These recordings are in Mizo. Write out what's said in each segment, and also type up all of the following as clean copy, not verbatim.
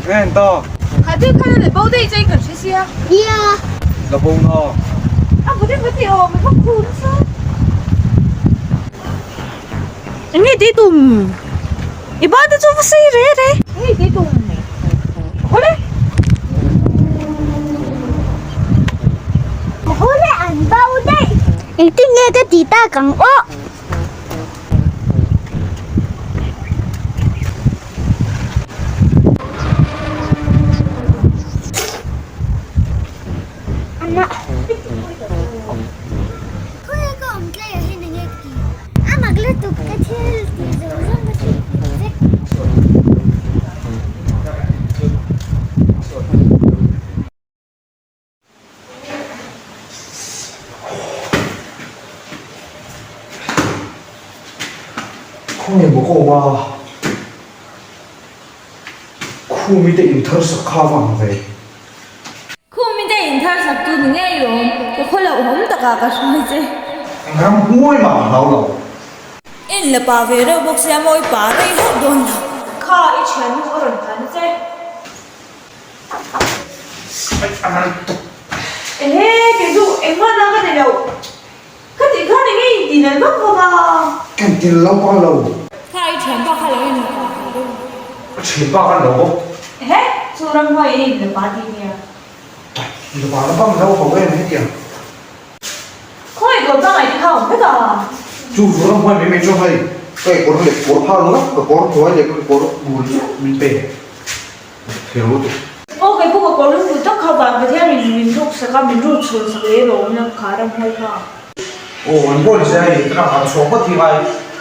Ngen ta. Kha thil khan a la bo daih chuan kan hre sia. Nia. La bo na. A vut em vut i aw mi va khu nasa. Eng nge tih tum? I ban te chu va sei re re. Eng nge tih tum? Hawle. Hawle an bo daih. Engtin nge ka tih tak ang aw. Khawnge maw ka awm a, Khumi te in thar sak kha vang ve. Khumi te in thar sak tu ni ngei awm, ka khaw loh awm takah ka hruai che. Eng ram hmuai mah ka hlau lo. En la pa ve reuh bawk sia mawi pa rei hauh dawn lo. Kha i thiannu a rawn tlan a che. Ehe, kei chu engmah na ka nei lo. Ka tih khan enge in tih nalh vak vak a. Ka in ti lo pa lo. Kha i thian pa kha lo in la pa lo deuh. Ka thian pa khan lo bawk. Ehe, chu ramhuai in in la pa tih nia. In la pa la bang lo ho em hetiang. Khawi kawr pangai te kha awm vek a. Chu chu ramhuai mai mai chu hei ka kawr leh kawr phal lo ka kawr hnuai leh ka kawr bul chu min pe. Aw kei pawh ka kawr lungpui tak kha van Pathian min min ruk sak a, min rut chhawn sak leh rawh awm kha ramhuai kha. Aw an pawn se hei ka han chhuah phawt hi ngai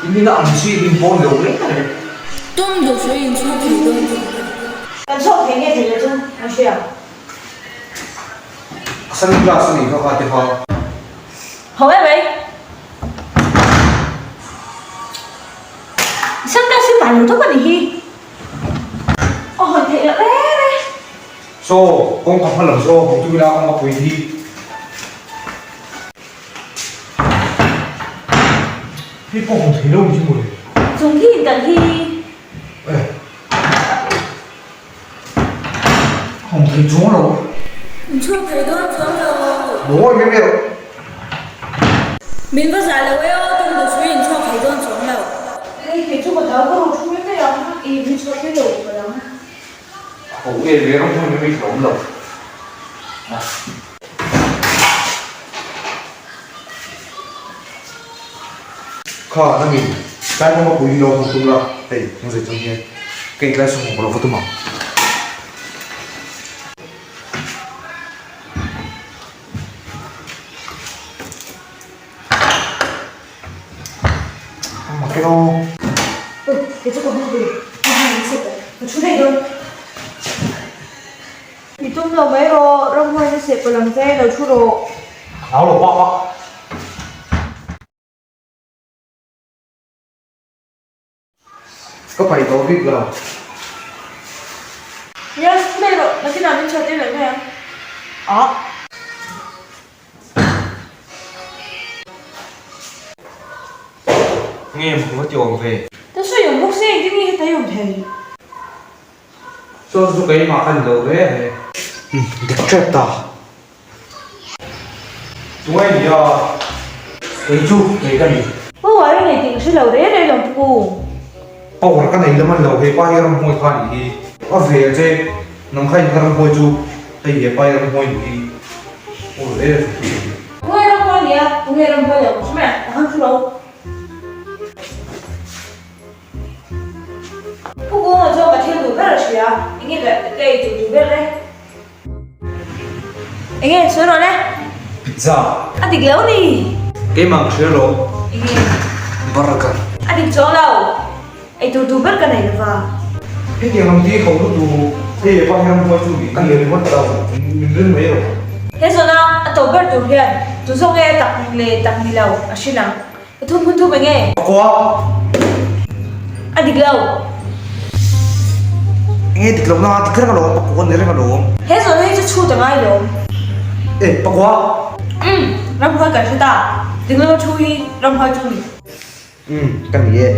in ina ang chi in pawn lo reng reng. Tum duh chu in chhuak thei dawn tih ka hria. Kan chhuak thei nge thei lo chu an hria. Sunglass a nih kha kha te kha. Ho em mai. Sunglass hi pa lo tak a nih hi. A hawn theih loh reng e. Saw, kawngka hma lam saw hawng tum ila kawngka pui hi. Hei pawh hawng thei lo ni chu mawle. Chung hi in kal hi. Eh. Hawng thei chuang lo. In chhuak thei dawn chuang lo. Mawi mai mai rawh. Min va zah lo e aw, tum duh chu in chhuak thei dawn chuang lo. Hei kei chu ka hlau ka rawh thu mai mai ang, i min chhuah thei lo ka dang. A ko e ve rawng hmun mai mai ka awm lo. Kha nangin tlai hmanga pui hi lo hmu tum la, hei ang zai chuan hian ka intlai sawm hmu lo va tum ang. I tum lo mai rawh, ramhuai na seh pawlh ang che, lo thu rawh. Hlau lo pah pah. Ka paih tawh bik lo. Nia, thu leh rawh, nakinah min chhuah tir leh mai ang. Ah. Nge maw va ti awm ve? Ta sawi awm bawk se, engtin nge heta i awm thei? Saw chu keimah ka ni lo ve ve. Dik tep ta. Tungai nia, kei chu kei ka ni. Power a nei tih ka hre lo re re lo pu. Power ka nei lam an lo, hepa hi ramhuai kha a nih hi. A ve a che, nang kha in ka ramhuai chu hei hepa hi ramhuai nih hi. Aw re re chu. Tungai ramhuai nia, tunge ramhuai lo ka hre mai a, ka han hre lo. Pu Kunga chuan ka thil duh ber a hria, enge ka ei tur duh ber le? Enge sawi rawh le? Pizza. A dik lo ni. Keimah ka hria lo. Enge? Burger. A dik chuang lo. Ei tur duh ber ka nei lova. Hetiang lam hi ho lutu hei leh pa hian ramhuai chu ka ni ringawt lo, min ring mai rawh. He zawhna a to ber tur hian tu zawk nge tak leh tak ni lo a hrilh ang. Ka thum hun thum enge? Pakua. A dik lo. Enge dik lo na, dik reng alawm, pakua ni reng alawm. He zawhna hi chu chhut a ngai lawm. E, pakua. Umm, ramhuai kan hre ta. Dik lo thu hi ramhuai chu ni. Umm, ka ni e.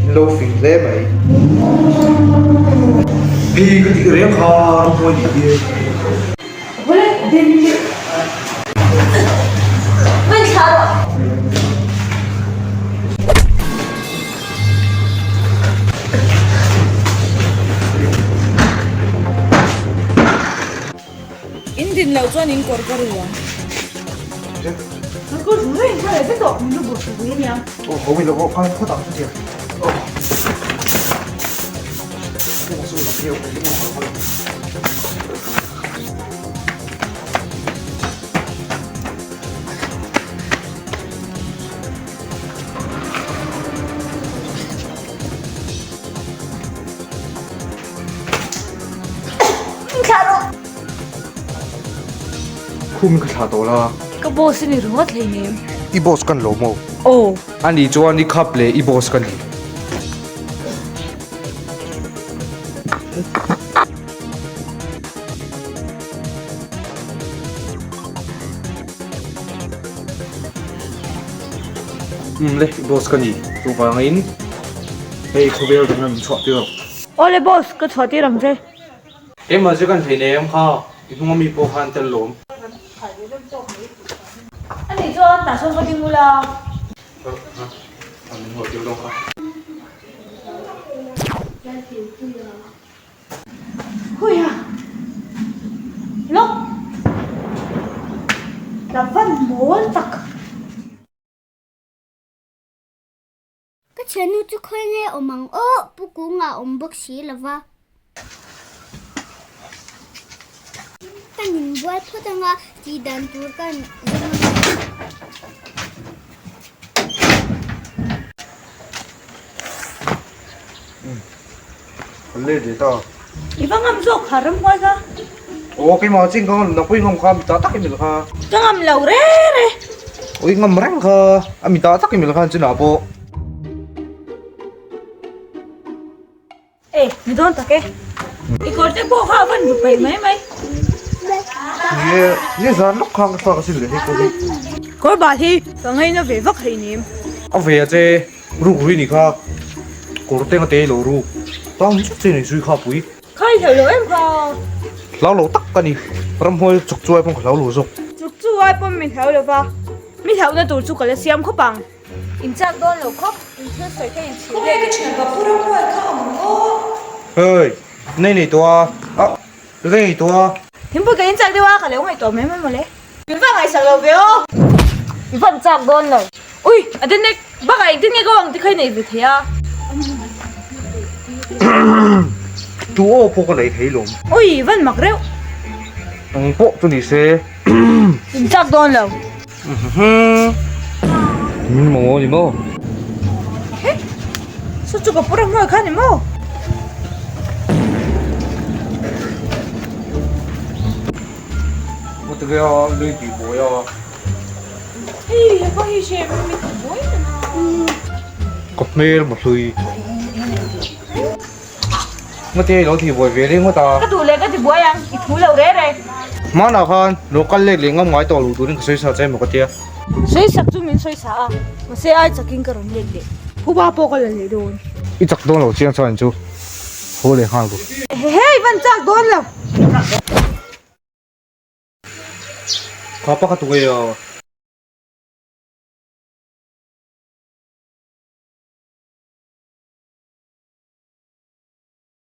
In lo fing hle mai. Hei ka tih reng kha ramhuai nih hi. Awle den hi. Min thlah rawh. In din loh chuan in kawr ka ru ang. Ka ru reng kha leh vek tawh min lu bur ru ania. Aw ho i lo aw kal phawt ang chutia. Aw. Ka su lam hian ka ring ang kal. Khum ka thlah tawh la. Ka boss i ni ringawt hleinem. I boss ka ni lo maw? Aw. A nih chuan i khap leh i boss ka ni. Umm le, i boss ka ni. Chuvangin hei khawvel dang min chhuah tir ang. Awle boss, ka chhuah tir ang che. Keimah chu kan thei nei ang kha, i hnunga mi pawh khan tel lawm. A nih chuan tah sawn ka ding ula. A min haw tir dawn kha. Khawiha lawk la van mawl tak. Ka thiannu chu khawi nge awm ang aw, Pu Kunga awm bawk si lo va. Ka inbual phawt anga tih dan tur ka zawng anga. Kan let ve ta. I va ngam zawk kha ramhuai kha. Aw keimah chin ka ngam nangpawh i ngam kha mita tak i mil kha. Ka ngam lo re re. Aw i ngam reng kha a mita tak i mil khan chinah pawh. E ni dawn tak e. I kawr te pawh kha a van bu peih mai mai. Ni e ni zan lawk khan ka thluak a sin leh hei pawh hi. Kawr bal hi ka ngaina ve vak hei nim. A ve a che. Ruk rui ni kha kawr te nga te lo ruk tang zet che nei zui kha pui. Kha i hlau lo em kha. Hlau lo tak ka ni. Ramhuai chuk chu ai pawn ka hlau lo zawk. Chuk chu ai pawn mi hlau lo va. Mi hlauhna tur chu ka la siam khawp ang. In chak dawn lo khawp. In thil sawi kha in chhir leh. Khawnge ka thian pa pu Ramhuai kha awm ang aw. Hei, nei nei tawh a. Ah, rei nei tawh a. Thingpui ka in chak deuh a, ka lo ngaihtuah mai mai mawle. Min va ngaihsak lo ve aw. I van chak dawn lo. Ui, a den nek bakah engtin nge ka awm ti kha i nei ve thei a. Tu aw pawh ka nei thei lawm. Ui, i van mak reuh. Eng pawh chu ni se. In chak dawn lo. Min maw ni maw? He, saw chu ka pawr a hmuai kha ni maw? Maw tige a lui tih buai a. Hei he pawh hi hre mi tih buai ta na. Ka hmel maw hlui. Maw tige lo tih buai ve reng ngawt a. Ka duh leh ka ti buai ang i thu lo re re. Hmanah khan lo kal lek leh ngam ngai tawh lo turin ka sawi sa che maw ka tia. Sawi sak chu min sawi sa a mahse ai chakin ka rawn let leh. Phuba pawh ka la leh dawn. I chak dawn lo chiang chuan chu. Haw leh nghal bawk. Hei van chak dawn lo. Kha pakhat tu ngei a.